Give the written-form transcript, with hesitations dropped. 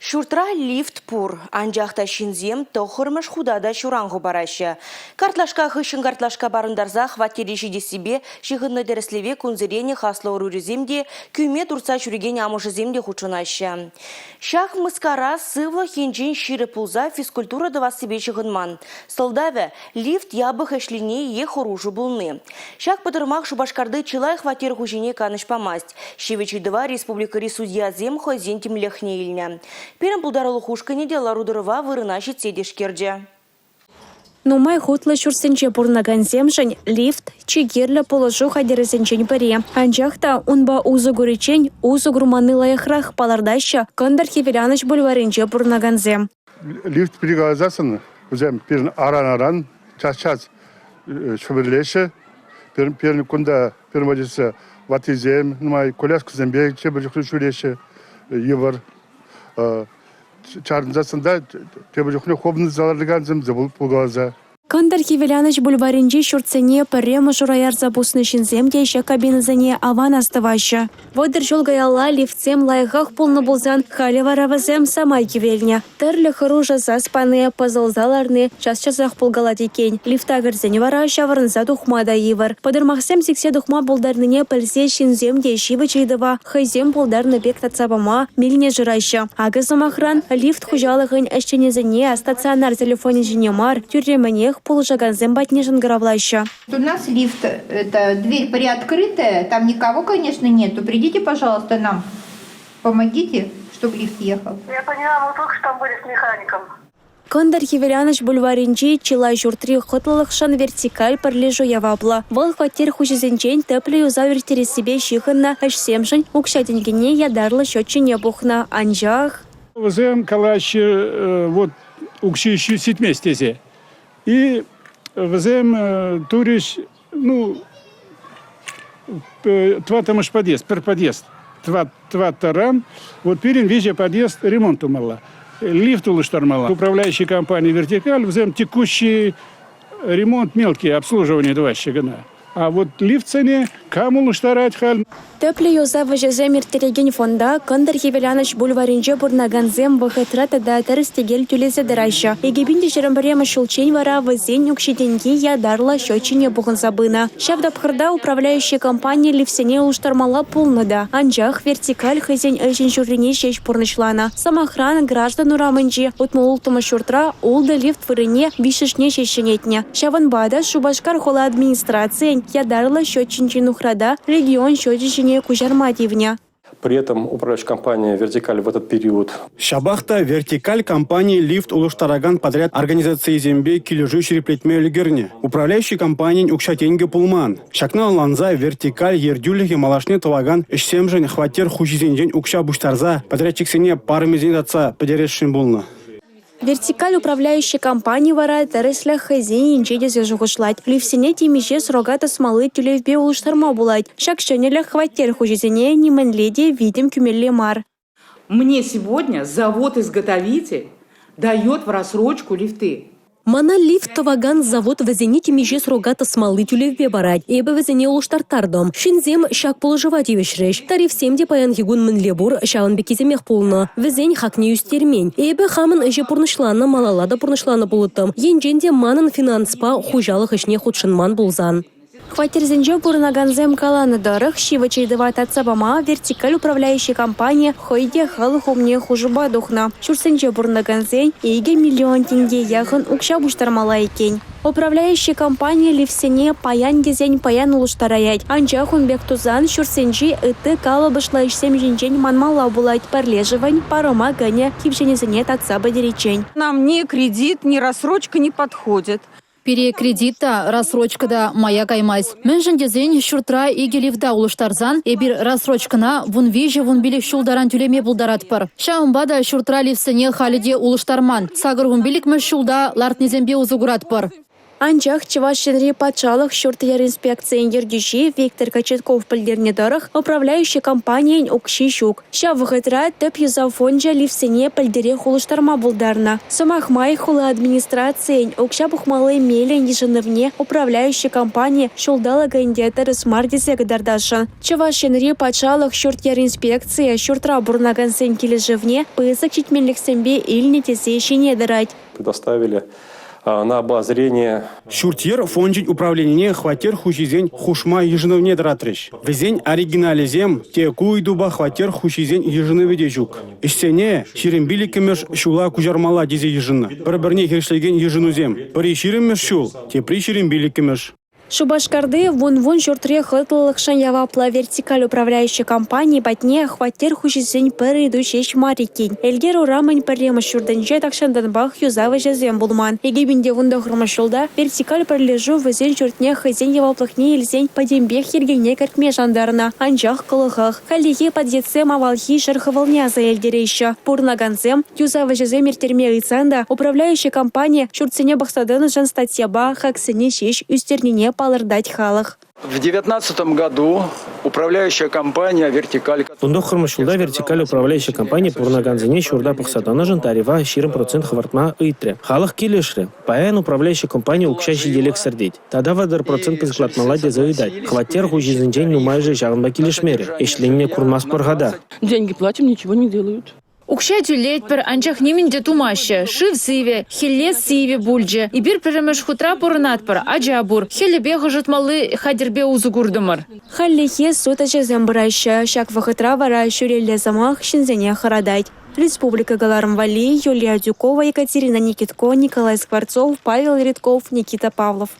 Ҫуртра лифт пур, анчах та ҫынсем тӑххӑрмӗш хута та ҫуран хӑпараҫҫӗ. Картлашка хыҫҫӑн картлашка парӑнтарса хваттере ҫитессипе ҫыхӑннӑ тӗрӗслеве кунсеренех аслӑ ӑрурисем те, кӳме туртса ҫӳрекен амӑшӗсем те хутшӑнаҫҫӗ. Ҫак мыскара сывлӑх енчен ҫирӗп пулса физкультура тӑвассипе ҫыхӑнман. Сӑлтавӗ – лифт япӑх ӗҫлени е хӑрушӑ пулни. Ҫак пӑтӑрмах Шупашкарти чылай хваттер хуҫине канӑҫ памасть. Ҫивӗч ыйтӑва республикӑри судьясем хӑйсен тимлӗхне илнӗ. Пирӗн пултарулӑх ушкӑнӗ те лару-тӑрӑва вырӑна ҫитсе тишкерчӗ. Нумай хутлӑ ҫуртсенче пурӑнакансемшӗн лифт чи кирлӗ пулӑшу хатӗрӗсенчен пӗри. Анчах та унпа усӑ куриччен усӑ курманни лайӑхрах палӑртаҫҫӗ Кӑнтӑр Хӗвеланӑҫ бульварӗнче пурӑнакансем. Лифт пирки каласассӑн вӗсем пирӗн аран-аран час-час ҫӗмӗрлеҫҫӗ. Пирӗн кунта пирӗн водительсем ваттисем нумай коляскӑсемпе тепӗр чухне ҫӳреҫҫӗ йывӑр. Чарӑнсассӑн та тепӗр чухне хупӑнса ларакансем те пулкаласа. Кӑнтӑр Хӗвеланӑҫ бульварӗнчи ҫуртсене пӗрремӗш ура ярса пуснӑ ҫынсем те ҫак кабинӑсене аван астӑваҫҫӗ. 30 ҫул каялла лифтсем лайӑхах пулнӑ пулсан, халӗ вара вӗсем самай кивелнӗ. Тӗрлӗ хӑрушӑ сас пани, пӑсӑлса ларни час-часах пулкалать иккен. Лифта кӗрсен вара ҫаврӑнса тухма та йывӑр. Пӑтӑрмахсем сиксе тухма пултарнине пӗлсе ҫынсем те ҫивӗч ыйтӑва хӑйсем пултарнӑ пек татса пама мелне шыраҫҫӗ. Акӑ, сӑмахран, лифт хуҫалӑхӗн ӗҫченӗсене стационар телефонӗ ҫине мар, тӳрремӗнех пулӑшакансем патне шӑнкӑравлаҫҫӗ. У нас лифт, это дверь приоткрытая, там никого, конечно, нету. Придите, пожалуйста, нам, помогите, чтобы лифт ехал. Я поняла, мы только что там были с механиком. Кӑнтӑр Хӗвеланӑҫ бульварӗнчи чылай ҫуртри хӑтлӑлӑхшӑн «Вертикаль» пӗрлешӳ яваплӑ. Вӑл хваттер хуҫисенчен тӗплӗ юсав ирттерессипе ҫыхӑннӑ ӗҫсемшӗн укҫа-тенкӗне ятарлӑ счет ҫине пухнӑ. Анчах… Вӗсем калаҫҫӗ, вот укҫи ҫитмест тесе. И вӗсем турӗҫ, ну, тӑваттӑмӗш подъезд, пӗр подъезд тӑваттӑран, вот пирӗн виҫӗ подъезд ремонт тумалла, лифт улӑштармалла. Управляющий компания «Вертикаль» вӗсем текущий ремонт мелкий обслуживание тӑваҫҫӗ кӑна. А вот лифтсене кам улӑштарать халь? Тӗплӗ юсав ӗҫӗсем ирттерекен фонда Кӑнтӑр Хӗвеланӑҫ бульварӗнче пурӑнакансем вӑхӑтра тата тӗрӗс-тӗкел тӳлесе тӑраҫҫӗ. 2021 ҫулччен вара вӗсен укҫи-тенки ятарлӑ счет ҫине пухӑнса пынӑ. Ҫав тапхӑрта управляющи компани лифтсене улӑштармалла пулнӑ та, анчах «Вертикаль» хӑйсен ӗҫӗн ҫуррине ҫеҫ пурнӑҫланӑ. Сӑмахран, Граждан урамӗнчи 66-мӗш ҫуртра ултӑ лифт вырӑнне виҫҫӗшне ҫеҫ ҫӗнетнӗ. Ҫавӑнпа та Шупашкар хула администрацийӗн ятарлӑ счет ҫинчи нухрата регион счечӗ ҫине куҫарма тивнӗ. При этом управляющая компания «Вертикаль» в этот период Ҫапах та «Вертикаль» компани лифт улӑштаракан подряд организацийӗсемпе килӗшӳ ҫирӗплетме ӗлкӗрнӗ. Управляющи компанин укҫа-тенкӗ пулман. Ҫакна ӑнланса «Вертикаль» ертӳлӗхӗ малашне тӑвакан ӗҫсемшӗн хваттер хуҫисенчен укҫа пуҫтарса подрядчиксене парӑмӗсене татса пӗтересшӗн пулнӑ. «Вертикаль» управляющи компани вара тӗрӗслӗх хӑйсен енче тесе шухӑшлать. Лифтсене темиҫе срока тӑсмалли тӳлевпе улӑштарма пулать. Ҫак ҫӗнӗлӗх хваттер хуҫисене нимӗнле те витӗм кӳмелле мар. Мне сегодня завод-изготовитель дает в рассрочку лифты. Мана лифт тӑвакан завод вӗсене темиҫе срока тӑсмалли тӳлевпе парать. Эпӗ вӗсене улӑштарттартӑм. Ҫынсем ҫак пулӑшӑва тивӗҫрӗҫ. Тарифсем те паянхи кун мӗнле пур, ҫавӑн пеккисемех пулнӑ. Вӗсен хакне ӳстермен. Эпӗ хамӑн ӗҫе пурнӑҫланӑ, малалла та пурнӑҫланӑ пулӑттӑм. Енчен те манӑн финанспа хуҫалӑх ӗҫне хутшӑнман пулсан. Хваттерсенче пурӑнакансем каланӑ тӑрӑх, ҫивӗч ыйтӑва татса пама «Вертикаль» управляющи компани хӑй те халӑх умне хушупа тухнӑ. Ҫуртсенче пурӑнакансен 2 миллион тенке яхӑн укҫа пуҫтармалла иккен. Управляющи компани лифтсене паян тесен паян улӑштараять. Анчах ун пек тусан ҫуртсенчи ытти калӑпӑшлӑ ӗҫсем ҫинчен манмалла пулать, пӗрлешӗвӗн парӑма кӗнӗ кивҫенӗсене татса пӗтериччен. Нам ни кредит, ни рассрочка не подходит. Пире кредит та, рассрочка та мая каймасть. Мӗншӗн тесен ҫуртра икӗ лифта улӑштарсан эпир рассрочкӑна 13-15 ҫул таран тӳлеме пултаратпӑр. Ҫавӑнпа та ҫуртра лифтсене халӗ те улӑштарман. 85-мӗш ҫулта лартнисемпе усӑ куратпӑр. Анчах Чӑваш Енри патшалӑх ҫурт-йӗр инспекцийӗн ертӳҫи Виктор Кочетков пӗлтернӗ тӑрӑх, управляющи компанийӗн укҫи ҫук. Ҫав вӑхӑтра тӗп юсав фончӗ лифтсене пӗлтӗрех улӑштарма пултарнӑ. Сӑмах май, хула администрацийӗн укҫа пухмалли мелӗн йышӑнӑвне управляющи компани ҫулталӑк ӗнтӗ тӗрӗс мар тесе кӑтартасшӑн. Чӑваш Енри патшалӑх ҫурт-йӗр инспекцийӗ ҫуртра пурӑнакансен килӗшӗвне пысӑк ҫитменлӗхсемпе илнӗ тесе ҫине тӑрать. Предоставили на обозрение. Ҫурт-йӗр фончӗн управленине хваттер хуҫисен хушма йышӑнӑвне тӑратрӗҫ. Вӗсен оригиналӗсем те ку ыйтупа хваттер хуҫисен йышӑнӑвӗ те ҫук. Ӗҫсене 25-мӗш ҫула куҫармалла тесе йышӑннӑ. Пӗр-пӗрне хирӗҫлекен йышӑнусем. Пӗри 20-мӗш ҫул, тепри 25-мӗш. Шупашкарти вун-вун ҫуртри хӑтлӑлӑхшӑн яваплӑ «Вертикаль» управляющи компани патне хваттер хуҫисен пӗр ыйту ҫеҫ мар иккен. Элкер урамӗн пӗрремӗш ҫуртӗнче тахҫантанпах юсав ӗҫӗсем пулман. 2019-мӗш ҫулта «Вертикаль» пӗрлешӳ вӗсен ҫуртне хӑйсен яваплӑхне илсен пӗтӗмпех йӗркене кӗртме шантарнӑ. Анчах кӑлӑхах. Хальлӗхе подъездсем авалхи ҫӗр хӑвӑлне аса илтереҫҫӗ. Пурӑнакансем юсав ӗҫӗсем ирттерме ыйтсан та управляющи компани ҫуртсене пӑхса тӑнӑшӑн статьяпа хаксене ҫеҫ ӳстернине палӑртать халӑх. В 2019 году управляющая компания «Вертикаль» 19-мӗш ҫулта «Вертикаль» управляющи компани пурӑнакансене ҫурта пӑхса тӑнӑшӑн тарифа 20 процент хӑпартма ыйтрӗ. Халӑх килӗшрӗ. Паян управляющи компани укҫа ҫителӗксӗр тет. Тата 30 процент пысӑклатмалла тесе ыйтать. Хваттер хуҫисенчен нумайӑшӗ ҫакӑнпа килӗшмерӗ. Ӗҫленине курмастпӑр-ха та. Деньги платим, ничего не делают. Укҫа тӳлетпӗр, анчах нимӗн те тумаҫҫӗ. Шыв сивӗ, хӗлле сивӗ пулчӗ. Эпир пӗрремӗш хутра пурӑнатпӑр, ача пур. Хӗлӗпех ӑшӑтмалли хатӗрпе усӑ куртӑмӑр. Хальлӗхе суд ӗҫӗсем пыраҫҫӗ. Ҫак вӑхӑтра вара ҫӳлелле сӑмах ҫынсене хӑратать. Республика кӑларӑм валли Юлия Адюкова, Екатерина Никитко, Николай Скворцов, Павел Редков, Никита Павлов.